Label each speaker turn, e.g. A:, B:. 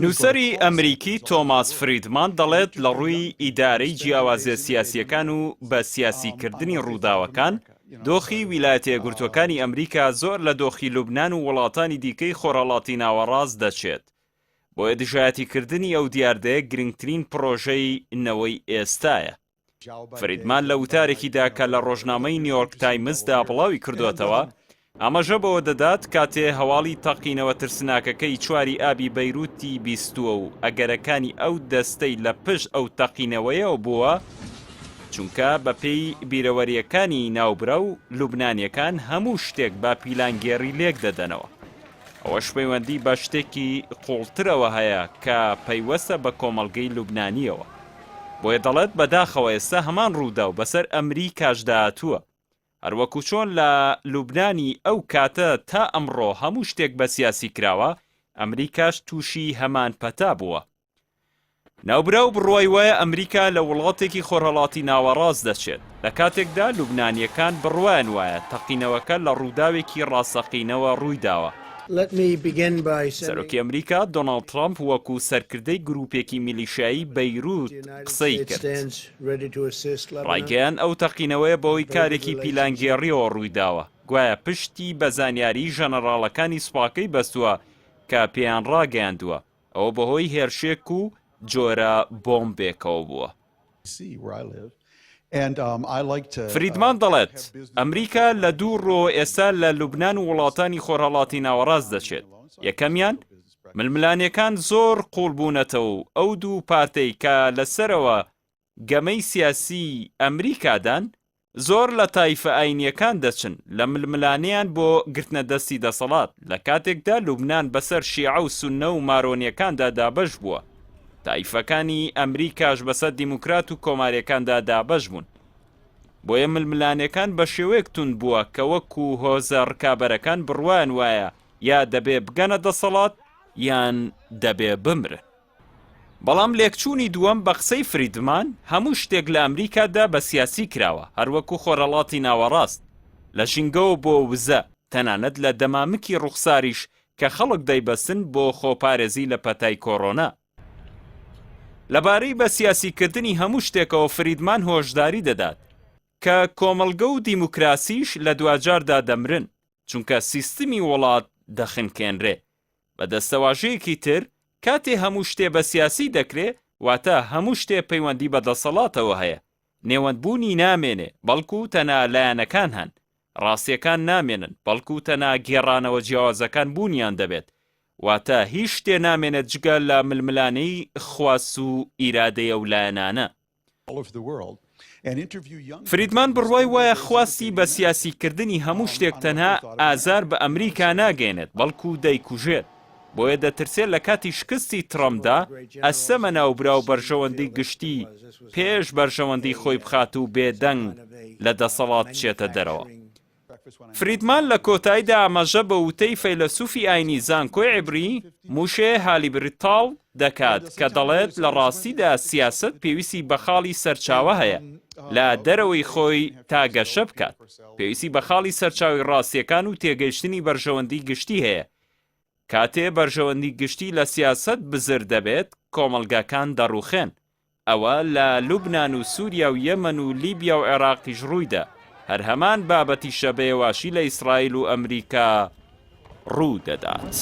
A: نووسەری ئەمریکی تۆماس فریدمان دەڵێت لە ڕووی ئیدارەی جیاوازیە سیاسیەکان و بە سیاسیکردنی ڕووداوەکان، دۆخی ویلایەتە یەکگرتووەکانی ئەمریکا زۆر لە دۆخی لوبنان و وڵاتانی دیکەی خۆرهەڵاتی ناوەڕاست دەچێت. بۆیە دژایەتیکردنی ئەو دیاردەیە گرنگترین پڕۆژەی نەوەی ئێستایە. فریدمان لە وتارێکیدا کە لە ڕۆژنامەی نیۆرک تایمزدا بڵاوی کردووەتەوە، ئاماژە بەوە دەدات کاتێ هەواڵی تەقینەوە ترسناکەکەی چواری ئابی بەیروتی بیستووە و ئەگەرەکانی ئەو دەستەی لە پشت ئەو تەقینەوەیەوە بووە، چونکە بەپێی بیرەوەرییەکانی ناوبراو لوبنانییەکان هەموو شتێک بە پیلانگێڕی لێکدەدەنەوە. ئەوەش پەیوەندی بە شتێکی قوڵترەوە هەیە کە پەیوەستە بە کۆمەڵگەی لوبنانییەوە. بۆیە دەڵێت بەداخەوە ئێستا هەمان ڕووداو بەسەر ئەمریکاشدا هاتووە. هەروەکو چۆن لە لوبنانی ئەو کاتە تا ئەمڕۆ هەموو شتێک بە سیاسی کراوە، ئەمریکاش تووشی هەمان پەتا بووە. ناوبراو بڕوای وایە ئەمریکا لە وڵاتێکی خۆرهەڵاتی ناوەڕاست دەچێت، لە کاتێکدا لوبنانییەکان بڕوایان وایە تەقینەوەکە لە ڕووداوێکی ڕاستەقینەوە ڕوویداوە. سەرۆکی ئەمریکا دۆناڵد ترەمپ وەکو سەرکردەی گروپێکی میلیشیایی بەیروت قسەی کرد. ڕایگەیاند ئەو تەقینەوەیە بەهۆی کارێکی پیلانگێڕییەوە ڕوویداوە، گوایە پشتی بە زانیاریی ژەنەڕاڵەکانی سوپاکەی بەستووە کە پێیان ڕاگەیاندووە ئەوە بەهۆی هێرشێک و جۆرە بۆمبێکەوە بووە. فریدمان دەڵێت، ئەمریکا لە دوو ڕووەوە ئێستا لە لوبنان و وڵاتانی خۆرهەڵاتی ناوەڕاست دەچێت، یەکەمیان، ململانێکان زۆر قووڵ بوونەتەوە و ئەو دوو پارتەی کە لە سەرەوە گەمەی سیاسیی ئەمریکادان، زۆر لە تایفە ئاینییەکان دەچن لە ململانێیان بۆ گرتنە دەستی دەسەڵات، لە کاتێکدا لوبنان بەسەر شیعە و سوننە و مارۆنییەکاندا دابەش بووە، تایفەکانی ئەمریکاش بەسەر دیموکرات و کۆمارییەکاندا دابەش بوون. بۆیە ململانێکان بە شێوەیەک توند بووە کە وەکو هۆزە ڕکابەرەکان بڕوایان وایە یا دەبێ بگەنە دەسەڵات یان دەبێ بمرن. بەڵام لێکچوونی دووەم بە قسەی فریدمان، هەموو شتێک لە ئەمریکادا بە سیاسی کراوە، هەروەکو خۆرهەڵاتی ناوەڕاست، لە ژینگەوە بۆ وزە، تەنانەت لە دەمامکی ڕوخساریش کە خەڵک دەیبەستن بۆ خۆپارێزی لە پەتای کۆرۆنا. لەبارەی بە سیاسیکردنی هەموو شتێکەوە فریدمان هۆشداری دەدات کە کۆمەڵگە و دیموکراسیش لە دواجاردا دەمرن، چونکە سیستمی وڵات دەخنکێنرێ. بە دەستەواژەیەکی تر، کاتێ هەموو شتێ بە سیاسی دەکرێ، واتە هەموو شتێ پەیوەندی بە دەسەڵاتەوە هەیە، نێوەند بوونی نامێنێ، بەڵکو تەنها لایەنەکان هەن، ڕاستیەکان نامێنن، بەڵکو تەنها گێڕانەوە جیاوازەکان بوونیان دەبێت، واتە هیچ شتێ نامێنێت جگە لە ململانێی خواست و ئیرادەی ئەو لایەنانە. فریدمان بڕوای وایە خواستی بە سیاسیکردنی هەموو شتێک تەنها ئازار بە ئەمریکا ناگەیەنێت، بەڵکو دەیکوژێت. بۆیە دەترسێت لە کاتی شکستی ترەمپدا ئەستەمە ناوبراو بەرژەوەندی گشتی پێش بەرژەوەندی خۆی بخات و بێدەنگ لە دەسەڵات بچێتە دەرەوە. فریدمان لە کۆتاییدا ئاماژە بە وتەی فەیلەسوفی ئاینی زانکۆی عیبری، موشێ هالیبرتاڵ، دەکات کە دەڵێت لە ڕاستیدا سیاسەت پێویستی بە خاڵی سەرچاوە هەیە لە دەرەوەی خۆی تا گەشە بکات، پێویستی بە خاڵی سەرچاوەی ڕاستییەکان و تێگەیشتنی بەرژەوەندی گشتی هەیە. کاتێ بەرژەوەندی گشتی لە سیاسەت بزر دەبێت، کۆمەڵگاکان دەڕوخێن. ئەوە لە لوبنان و سوریا و یەمەن و لیبیا و عێراقیش ڕوویدا، هەر هەمان بابەتیشە بە یەواشی لە ئیسرائیل و ئەمریکا ڕوو دەدات.